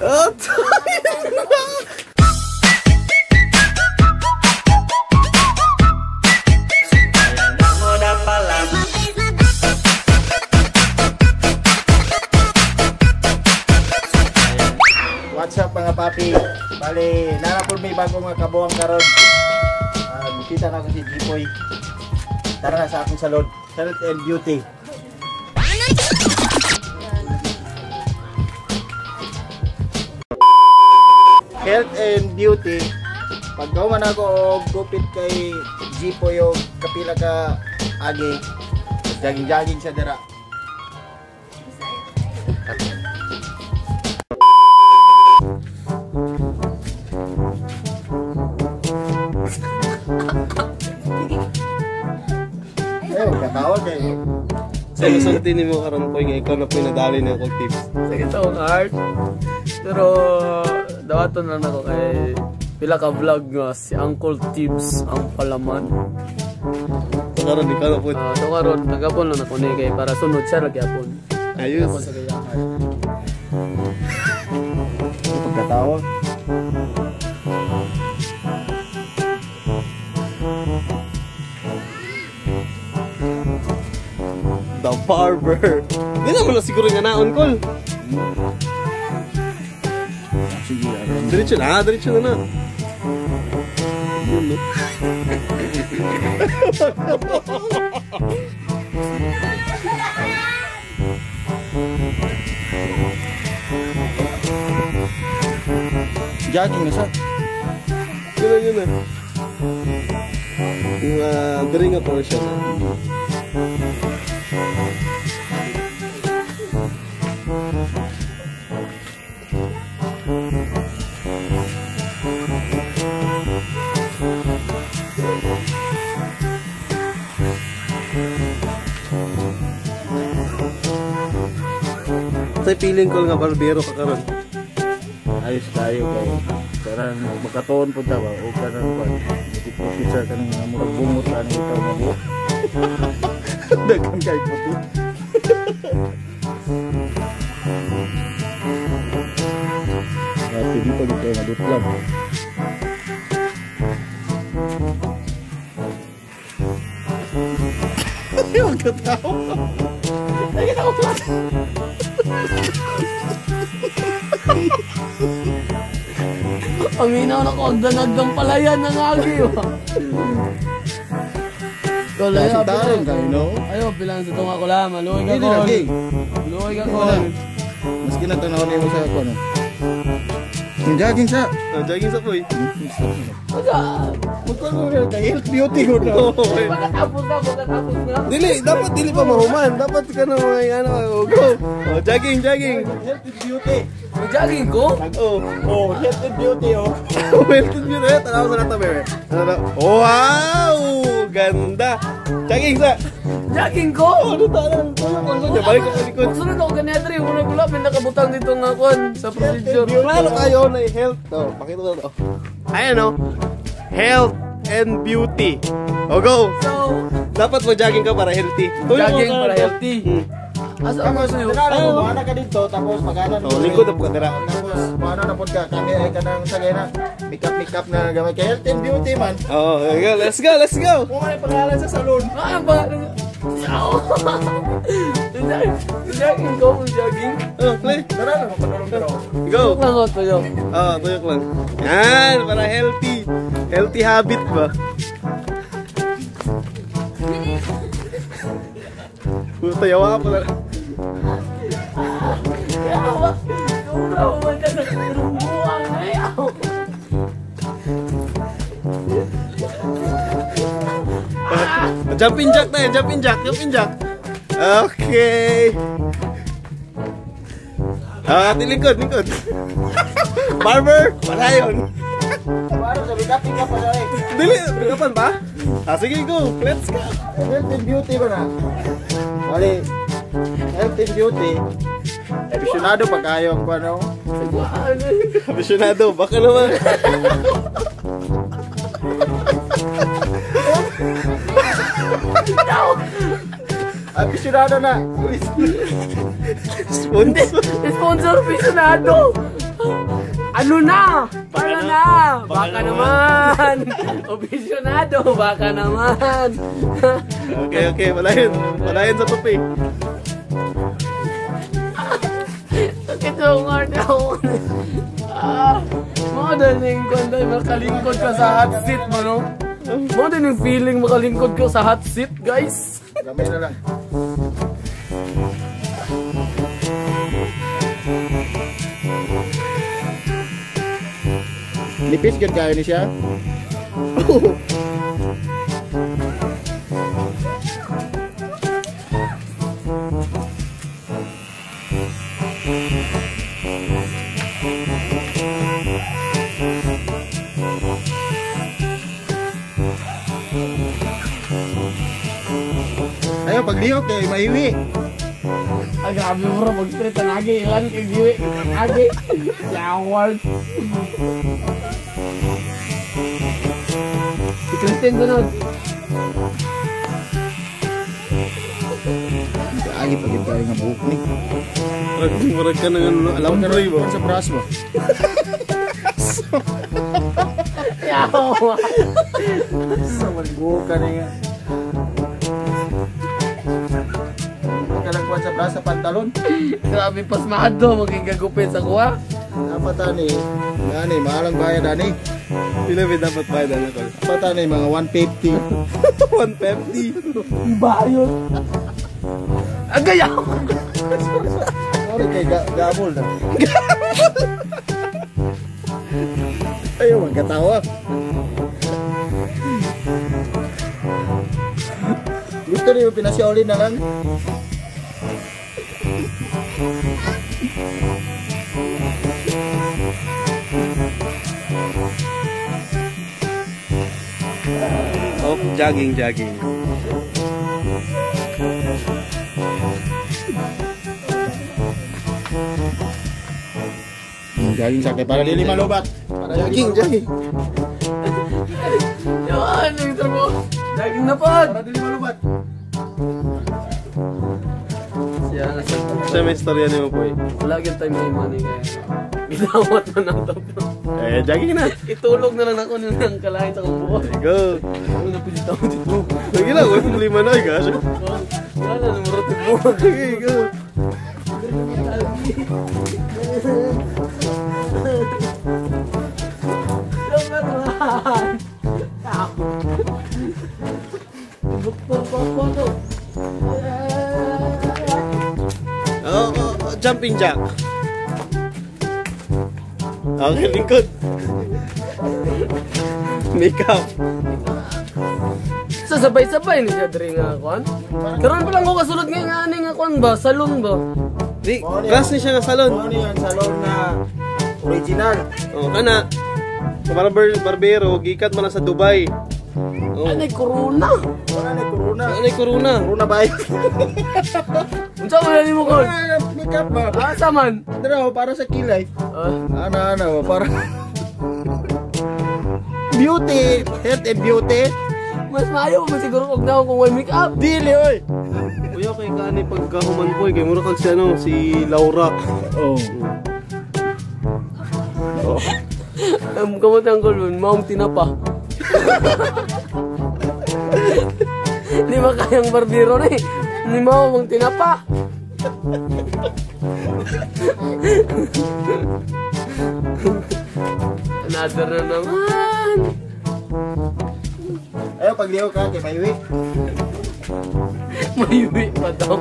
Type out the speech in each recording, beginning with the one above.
Oh, What's up mga papi? Bale, nara po may bagong mga kabuang karon. Kita na ako si Jipoy. Tara na sa akong salon, Health and Beauty. Health and Beauty. Pagkahuman ako og gupit kay Jipoy og kapila ka agi. Jogging-jogging siya dira. Katawag eh. Sa masulti ni mo karon po nga ikaw na po nadali na akong tips. Sakit akong heart. Pero dawaton lang ako kay pila ka vlog nga si Uncle Tips ang palaman. So karon ikaw na po. So karon tagapon lang ako ni kay para sunod siya lagi apon. Ayos. Sa kaya heart. Pagkatawag. The barber. Di naman na siguro nga naon, Kol. Sige, diretso na, diretso na na. Jogging na siya. Yun na, yun na. Yung diri nga portion. Sa feeling ko nga barbero ka karon. Ayos tayo kay karan makatuon pud ta ba o karan kwan. Dipit sa kanang murag bungot ani ikaw nga buhok. Daghan kay puti. Happy di pa gid kay madutlan. Yung katao. Ay, kita ko pala. Paminaw na ko, agdanagdang palayan ng agi. Kasintaran kayo, no? Ayaw, bilang sa tunga ko lang. Maluwi ka, Kol. Maluwi ka, Kol. Maski na tanawin mo sa ako, no? Yung jogging sa. Jogging sa, boy. Magkano na kay Health Beauty ko na. Pagkatapos na, pagkatapos na. Dili, dapat dili pa mahuman. Dapat ka na mga ano, go. Oh, jogging, jogging. Health and Beauty. Mag-jogging ko? Oh, oh, Health and Beauty, oh. Health and Beauty. Tanaw sa nato, bebe. Wow! Ganda. Jogging sa. Jogging ko? Oh, ano ta? Ano? Balik ako likod. Sunod ako ganyan, Dre. Wala gula, may nakabutang dito nga kwan sa procedure. Klaro kayo na health. Oh, pakita ko to. Ayan, oh. Health and Beauty. Oh, go! So, dapat mo-jogging ka para healthy. Jogging para healthy. Asa ako sa'yo? Buwana ka dito, tapos mag-ano. Oh, lingkod na po ka dira. Tapos, buwana na po ka. Kami ay kanang sagay na. Make-up na gamay. Kay Health and Beauty man. Oh, let's go, let's go! Kung ano yung pangalan sa salon? Ano ang pangalan? Jogging ko, jogging. Oh, play. Tara na, mapanulong pero. Go! Tuyok lang ako, tuyok. Oh, tuyok lang. Yan, para healthy. Healthy habit ba? Puta, yawa ka pala. Yawa! Sobrang umanda sa buwang ayaw! Jumping jack tayo, jumping jack, jumping jack. Okay. Ah, lingkod, lingkod. Barber, wala yun. Paano sa bikapin ka pa na eh? Dili, bikapan ba? Ah, sige, go. Let's go. Health and Beauty ba na? Bali, Health and Beauty. Apisyonado pa kayo kung ano. Apisyonado, baka naman. Apisyonado na. Sponsor. Sponsor aficionado. Ano na? Para na. Baka naman. Aficionado, baka naman. Okay, okay. Palayan. Palayan sa tupi. Sakit yung heart ako. Mga daling konday, makalingkod ka sa hot seat mo, no? Mga daling feeling makalingkod ka sa hot seat, guys. Gamay na lang. Nipis gyud kayo ni siya. Ayo paglihok kay maiwi. Ay grabe bro, pag-street ang agi, ilan kay giwi, agi. Yawal. Si Christine sunod. Agi pag tayo nga buhok ni. Murag ka ng ano, alambre ba? Sa brass ba? Yawa. Sa buhok ka na nga. Kalangkuan sa brass sa pantalon. Grabe pasmado maging gagupit sa kuha. Dapat ani, ani mahalang bayad ani. Pila ba dapat bayad ana tol? Dapat ani mga 150. 150. Bayot. Agayaw. Sorry kay gabol na. Ayaw magkatawa. Gusto niyo pinasiolin na lang? Oh, jogging, jogging. Jogging sa para dili malubat. Para jogging, jogging. Yan, yung trabaho. Jogging na pod. Para dili malubat. Siya na siya. Siya may istorya niyo po eh. Wala gyud tayo may money kaya. Gidawat na nang to. Eh, jogging na. Itulog na lang ako nang kalahin sa akong buhok. Go. Ano na pwede tao dito? Sige lang, walang problema na, guys. Wala na, numero tipo. Okay, go. Number 1. Doktor pa ako to. Oh, jumping jack. Okay, lingkod. Makeup. So sabay-sabay ni siya diri nga kuan. Karon pa lang ko kasulod ngay nga ani nga kuan ba, salon ba. Di, class ni siya nga salon. Ano yan, salon na original. Oh, kana. Barbero, gikat man na sa Dubai. Oh. Anay corona. Wala na corona. Anay corona. Corona ba? Unsa man nimo kon? Makeup ba? Asa man? Dra, para sa kilay. Ano, para beauty, health and beauty. Mas maayo man siguro og naon kung way makeup. Dili oy. Kuya kay kaani pagkahuman po kay mura kag si ano si Laura. Oh. Oh. Kamot ang kulon, maong tinapa. Di ba kayang barbero ni? Ni maong tinapa. Another na naman. Ayaw pagliho ka kay maiwi. Maiwi pa daw.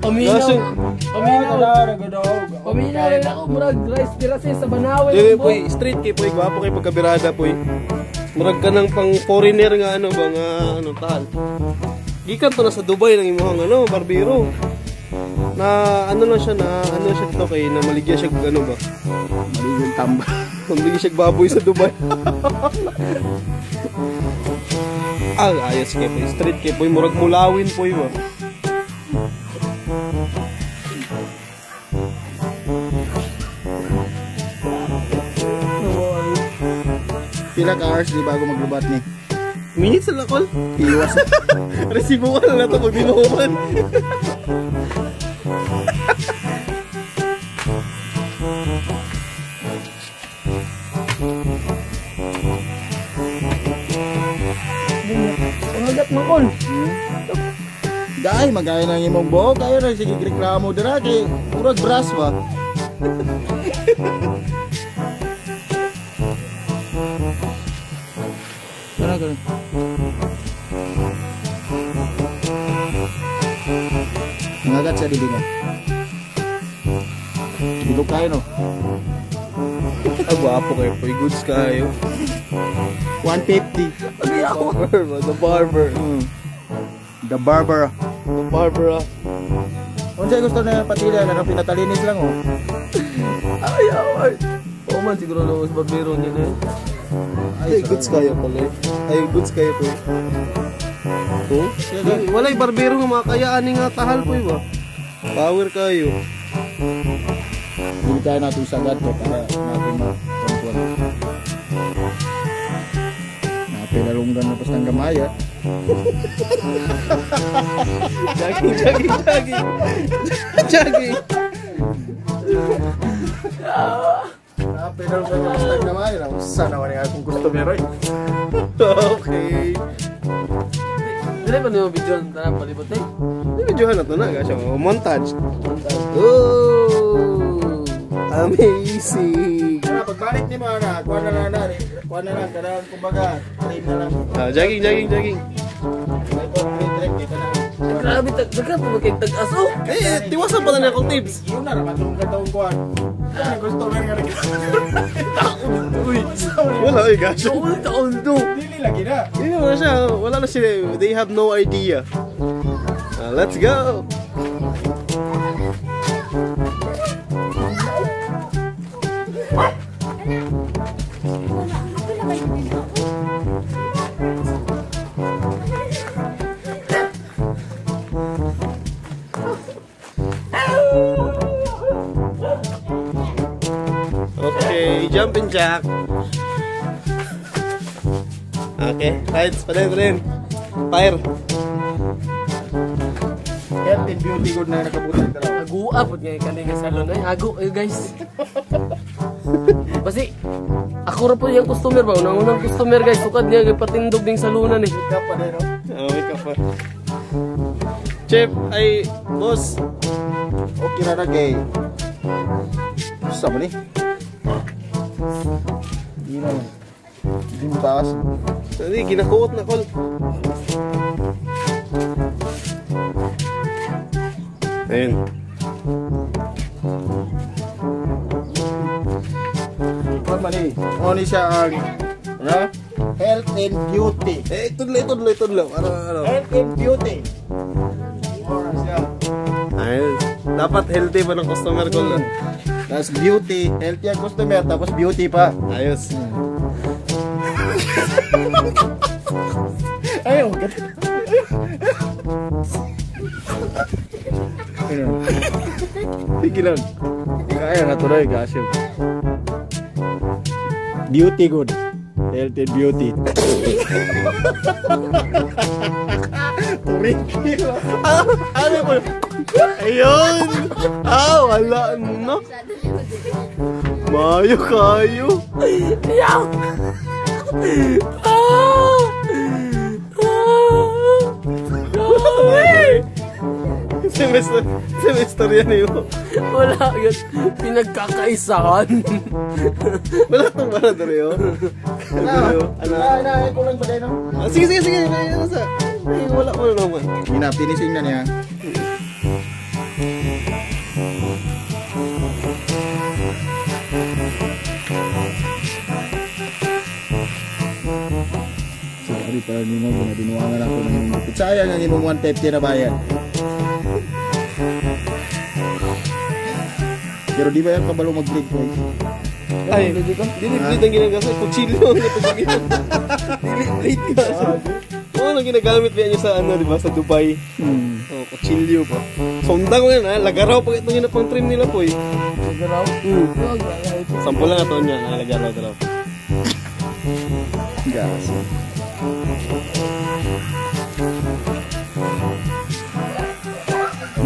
Paminaw. Paminaw. Paminaw rin ako. Murag rice pirase sa Banawe. Dili poy, straight kay poy, gwapo kay pagkabirada poy. Murag ka ng pang foreigner nga ano ba nga ano tahal. Gikan to na sa Dubai ng imong ano barbero. Na ano lang siya na ano siya dito kay na maligya siya ano ba? Maligyan tamba. Maligya siya baboy sa Dubai. Ah, ayos kay poy, straight kay poy, murag mulawin poy ba. Pila ka hours di bago maglubat ni? Minutes na kol. Iwas. Resibo ka na nato pag di mahuman. Pangagat man kol. Dai, magaya na ang imong buhok. Kayo na, sige, reklamo dira. Kay, murag brass ba? Tara, tara. Nangagat sa dili na. Bilog kayo, no? Ah, gwapo kayo. Poy, goods kayo. 150. Ay, ako. The barber. The barber. The barber, ah. Unsay gusto na patila na pinatalinis lang, oh. Ay, ay. Oo man, siguro na sa barbero niya na yun. Ay, goods kayo pala. Ay, goods kayo po. Oh? Walay barbero nga makakayaan nga tahal po, ba? Power kayo. Hindi tayo natin sagad to para natin ma-control. Napilalunggan na basta ang gamay, ah. Jogging, jogging, jogging. Jogging. Napilalunggan na basta ang gamay. Sana wala nga akong customer, eh. Okay. Dili pa niyo video ng tanang palibot, eh. Di videohan na to na, guys. Montage. Montage. Oh! Amazing! Kaya pagbalik ni mo na, kuha na lang na, kuha na lang, kanang kumbaga, trim na lang. Ah, jogging, jogging, jogging. May trip, dito na. Grabe, daghan pa ba kay tag-aso? Eh, tiwasan pa na niya akong tips. Yun na, raman itong katong kuhan. Ano, customer nga reklamo. Uy, Wala, oy, gosh. taon taon do. Dili lagi na. Hindi wala siya. Wala na sila. They have no idea. Let's go! Okay, jumping jack. Okay, right, pa rin. Fire. Health and beauty good na nakabutan dalawa. Agua po nga kani nga salon ay hago eh guys. Basi ako ra po yung customer ba unang-unang customer guys sukad niya gipatindog ning salunan eh. Ikaw pa din, no? Oh, may ka pa. Chef, ay, boss. Okay na na kay. Sa mo ni? Hindi na. Hindi mo taas. Hindi, ginakuot na kol. Ayun. Kuhan man eh. Ano ni siya ang ano? Health and beauty. Eh, tudlo. Ano, ano. Health and beauty. Oras siya. Ayun. Dapat healthy pa ng customer ko. Tapos beauty, healthy ang customer, tapos beauty pa. Ayos. Ayaw, Sige lang. Kaya na tuloy, kasyo. Beauty good. Health and beauty. Ano po? Ayun! Ah, wala no. Mayo kayo. Yaw! Ah! Ah! Semester yan yun. Wala yun. Pinagkakaisahan. Wala itong para dere oh. Ano? Na, kulang pa din, no? Ah, sige. Ay, wala naman. Hindi na, finishing na niya. Sorry para nimo, binuwangan ako ng imong gupit. Sayang ang imong 150 na bayad. Pero di ba yan kabalo mag-blade ko? Ay, dili blade ang ginagamit. Kutsilyo ang ginagamit. Dili blade ka. Oo, ang ginagamit niya sa ano, di ba? Sa Dubai. Oh, kutsilyo pa. Sonda ko yan, ha? Lagaraw pag itong ginapang trim nila po, eh. Lagaraw? Sample lang ito niya, lagaraw daw. Gas.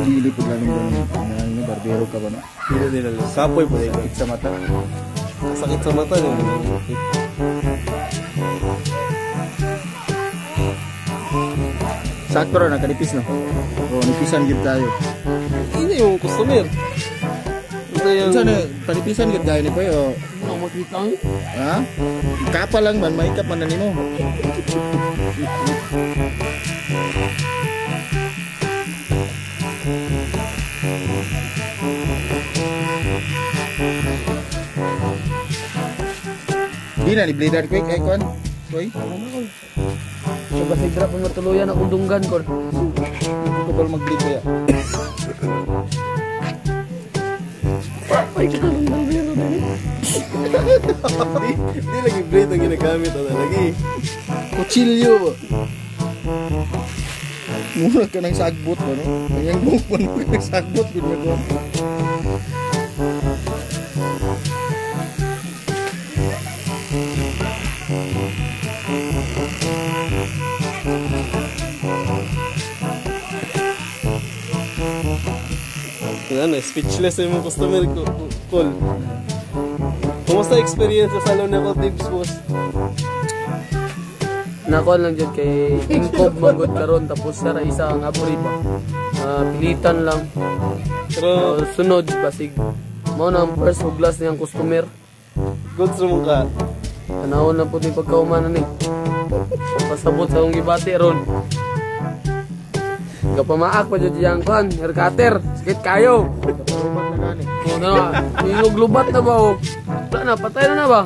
Hindi po lang ng barbero ka ba no? Hindi nila. Kapoy po dito. Sakit sa mata. Sakit sa mata nila. Sakto ra nagkanipis no. Oh, nipisan gyud tayo. Hindi yung customer. Ito yung Unsa na panipisan gyud tayo ni Poy o? Ano makita ang? Ha? Kapa lang man, maikap man na nimo. Di na ni blader quick ay kon. Koy. So basig drop ang matuluyan akong dunggan kon. Kabal mag-bleed kaya. Ay kanang barbero din. Di lagi blade ang ginagamit ano lagi. Kutsilyo ba? Mura ka ng sagbot ba no? Ang iyang buhok mo ka ng sagbot gud na ko. Ano, speechless yung mga customer ko. Call. Kumusta experience sa salon na ko tips boss? Nakuha lang dyan kay Ingkob manggod karon tapos sara isa ang abri ba. Pilitan lang. Pero sunod basig mao na ang first huglas niyang customer. Good sa mong ka. Tanawon lang po ni pagkaumanan ni. Pasabot sa akong gibati ron. Gapamaak pa dyan diyang kwan, hair cutter, sakit kayo. Lubat na gani. O na, ilog-lubat na ba o? Wala na, patay na na ba?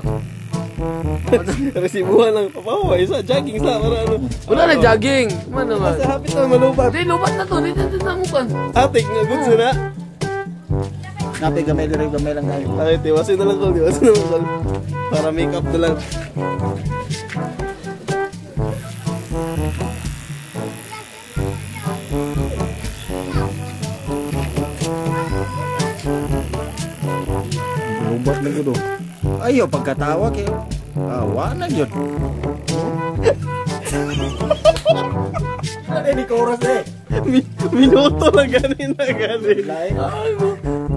Resibuhan lang, papawa, isa, jogging sa, para ano. Wala na jogging, man naman. Kasi hapit na malubat. Di, lubat na to, di na mo kan. Atik nga, good sa na. Napi, gamay lang, gamay lang kayo. Ay, tiwasin na lang ko, tiwasin na lang ko. Para make up na lang. Lubat na gud. Ayo pagkatawa kayo. Ah, wa na gyud. Ano ni chorus eh? Minuto lang ganin na ganin. Ay,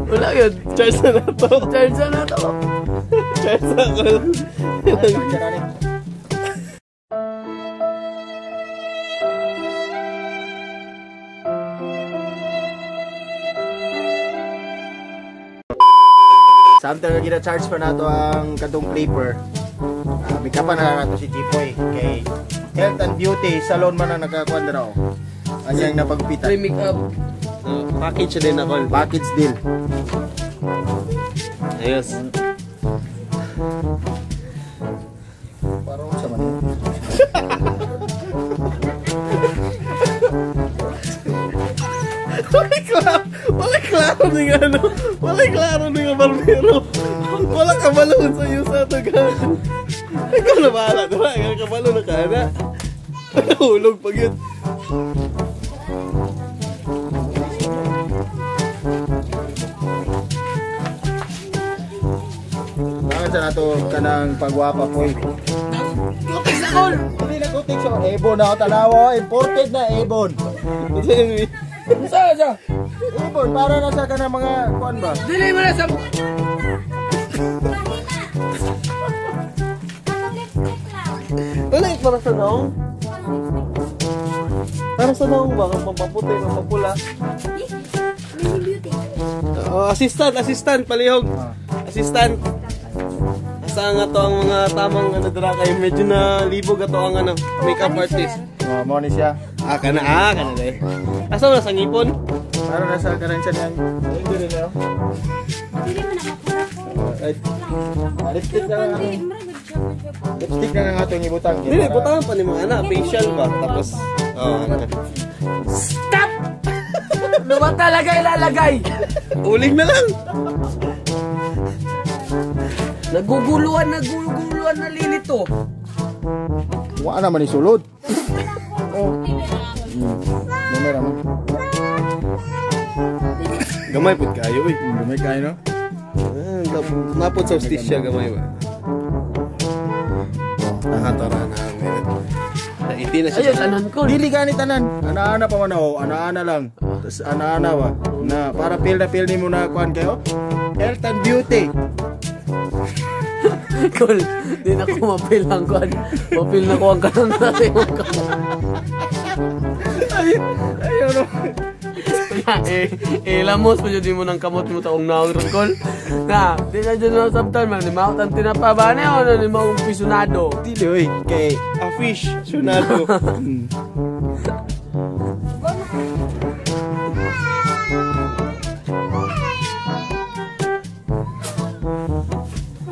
wala yun. Charge na na to. Charge na to. Charge na ako. Samtang nga gina-charge pa nato ang katong clipper. Make-upan na nato si Jipoy kay Health and Beauty Salon man ang nakakuan dira. Anyang napagpitan. Free make-up. Package din ako. Package deal. Ayos. Parang sa man. Wala klaro ni ano. Wala klaro ni nga barbero. Wala kabalon sa iyo sa ato gan. Ikaw na bahala, diba? Ikaw kabalo na ka na. Hulog pag yun. Bakit sa nato kanang pagwapa poy? Kutik sa kol! Hindi na kutik sa Ebon na ako tanawa. Imported na Ebon. Saan siya? Ebon, para na sa kanang mga kuan ba? Dili mo na sa... Wala eh, para sa naong. Para sa naong ba? Kang pampaputi, pampapula. Oh, assistant, assistant, palihog. Assistant. Asa nga to ang mga tamang ano dira kay medyo na libog ato ang ano, makeup artist. Oh, mo ni siya. Ah, kana dai. Asa man sa ngipon? Para na sa kanang siya niyang. Hindi rin niyo. Dili man na Ay, lipstick na lang. Lipstick na lang atong ibutang. Dili butangan pa ni mga anak, facial ba? Tapos oh, Stop! Lubat talaga ilalagay! Uling na lang. Naguguluhan, nalilito. Wa naman isulod. Oh. Gamay ra man. Gamay pud kayo oy. Gamay kayo no? Napod sa hostisya gamay ba. Oh, Nakatara na meron. Iti na siya. Ayun, tanan ko. Dili gani tanan. Ana-ana pa man ako, ana-ana lang. Tapos ana-ana ba? Na para feel na feel nimo na kuan kayo. Health and beauty. Kol, di na ko mapil ang kuan. Mapil na ko ang kanang sa imong kamot. Ayun no. Eh, lamos pa dyan mo ng kamot mo taong naong ron, Kol. Na, di na dyan na sabtan man. Ni maot ang tinapa ba na o ni maong pisonado. Dili oy kay A fish, sunado.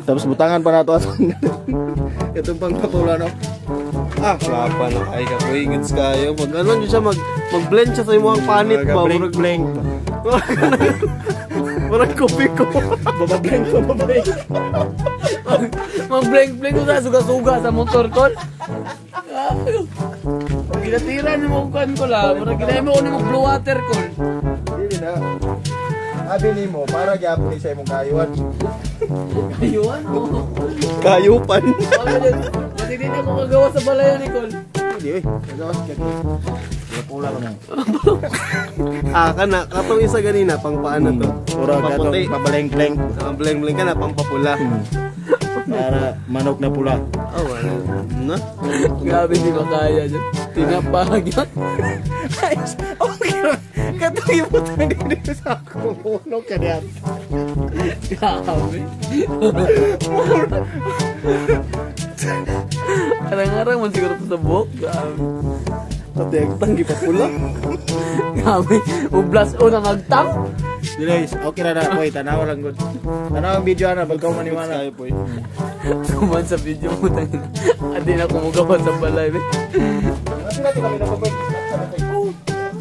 Tapos butangan pa nato atong itong pangpapula no. Ah, wala na kay ka poy, goods kayo. Pag ano yun siya mag-blend siya sa imong panit ba, Blink murag blink. murag kopi ko. Baba blink, baba blink. Mag-blink-blink ko sa suga-suga sa motor, Kol. Ginatira ni mo kuan ko la. Murag ginahimo ko ni mo blue water, Kol. Dili na. Abi nimo para gyapon ni sa imong kayuan. Ayun, oh. Kayupan. Pati di na ako kagawa sa balayan ni Kol. Dili oy. Kagawas ka. Pula ko na. Ah, kana katong isa ganina pang paano to? Ura katong Paputi. pabaleng-bleng. Ah, bleng-bleng ka na pang papula. Para manok na pula. Oh, wala. Na? Grabe, di makaya dyan. Tinapag yun. Okay. Katong ibutang dito sa akong ulo kaniya. Grabe. Arang-arang man siguro to sa buhok. Grabe. Pati agtang gipapula. Grabe. Ublas o nang agtang. Dili, okay na na, boy. Tanaw lang gud. Tanaw ang video ana, bagaw maniwala. Kayo poy. Kuman sa video mo tangina. Adi na kumugawa sa balay.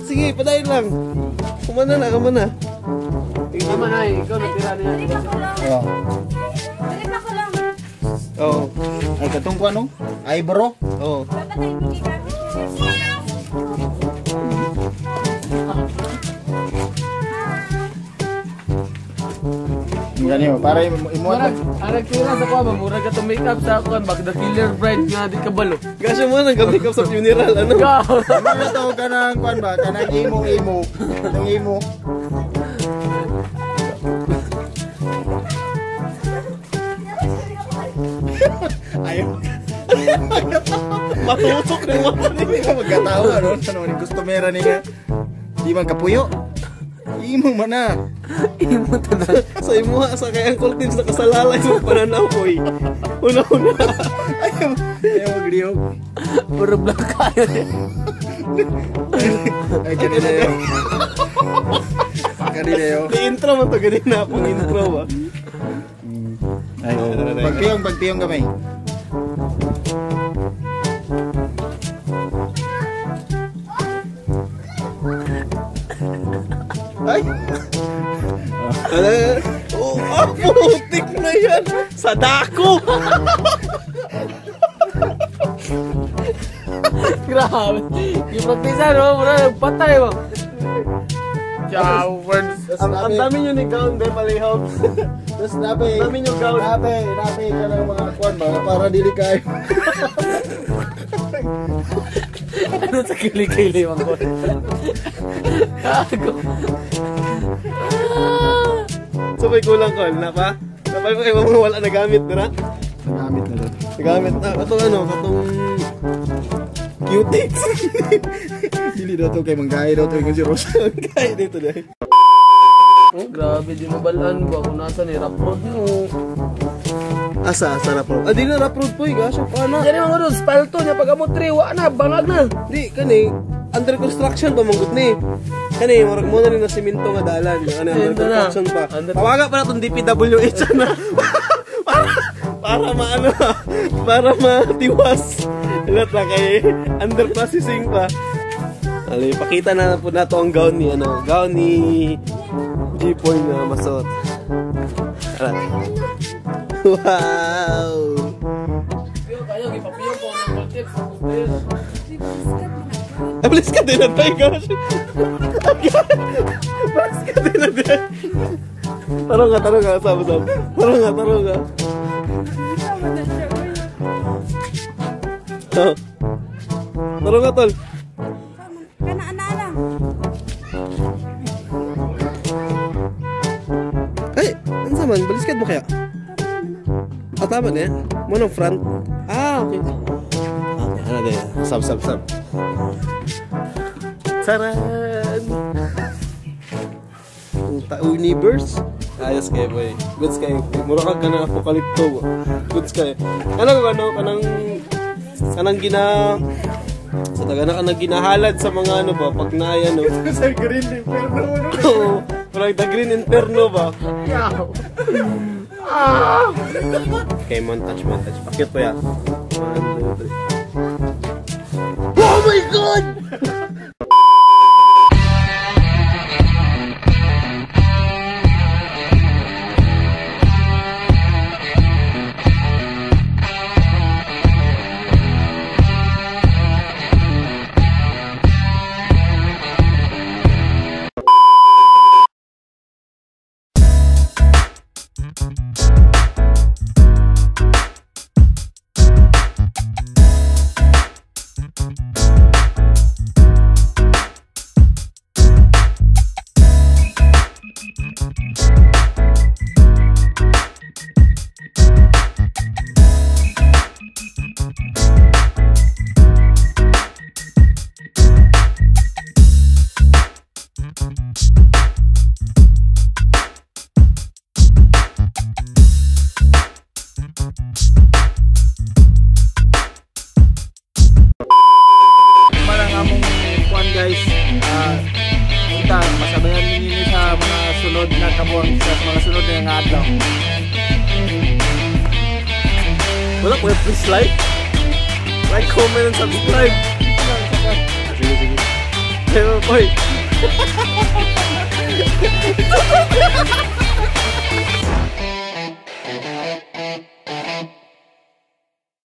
Sige, padayon lang. Kumana na, kumana. Tama na eh. Ikaw natira niya. Dili pa ko lang. Oh. Dili pa ko lang. Oo. Ay katong kuan no? Ay bro. Oo. Dapat ay hindi gamit. Gani mo para imo Murag, ang nagtira sa kuha ba? Murag ka to make up sa kuha. Bak the killer bride nga di ka balo. Gasyo mo nang make up sa funeral ano? Ikaw. Mga to kanang kuan ba? Kanang imo imo. Kanang imo. Ayaw. Matusok ng mata ni. Hindi ka magkatawa no? Ano ni kustomera ni nga. Di man kapuyo. Imo man na. Imo tanan. Sa imuha sa kay Uncle Tims nakasalalay sa pananaw poy. Una-una. Ayaw. Ayaw maglihok. Puro black kayo. Ay kanina yo. Kanina yo. Di intro man to ganina pang intro ba. Ay, pagpiyong, pagpiyong kamay. Ay. Ala. Oh, ah, putik na yan. Sa dako. Grabe. Yung practice no, mura nagpatay mo. Ciao, words. Ang dami nyo ni gown de palihog. Tapos nabi, Ang dami nyo gown. nabi ka ng mga kwan ba, para dili kayo. Ano sa kilikili man ko? Gago. So may kulang call na pa? Napay pa kayo mga wala nagamit dira? Nagamit na doon. Nagamit na. Katong ano, katong Cutex. Dili daw to kay manggay daw to yung si Rosa. Kaya dito dahil. Oh, grabe, di mabalaan ba kung nasa ni rap road no. Asa, asa rap road. Ah, di na rap road po eh, gasyo pa na. Diyan yung mga doon, spalto niya pag amot 3, wa na, bangag na. Di, kani, under construction pa manggut ni. Kani, murag mo na rin na simento nga dalan. Kani, under Simento na. construction pa. Under- Tawaga pa na itong DPWH na. para maano, para matiwas. Lahat na kay under processing pa. Ali, pakita na po nato ang gown ni ano, gown ni G-Poy na masuot. Tara. Wow! Piyo kayo, gipapiyo ko ng tips. Ay, please ka din na tayo, gosh. Please ka din na tayo. Tarong nga, sabi, sabi. Tarong nga. Oh. Tarong nga, tol. Kana ana lang. Ay, ano man? Baliskad mo kaya? Ah, tama na yan. Mo ng front. Ah, okay. Okay, ano din. Sub, sub, sub. Taran! Ang universe. Ayos kayo, boy. Goods kayo. Mura ka ganang apocalypto. Goods kayo. Ano ka ano? Kanang... Kanang gina... Sa taga na kanang ginahalad sa mga ano ba? Pag na ano. Sa Green Inferno. Oo. Parang The Green Inferno ba? Okay, montage, montage. Pakit po ya. 1, 2, 3. Oh my God! Parang among kuan guys, unta masabayan ninyo sa mga sunod na kabuang, sa mga sunod na nga adlaw. Wala ko, please like. Like, comment, and subscribe. Sige, sige. Pero, boy.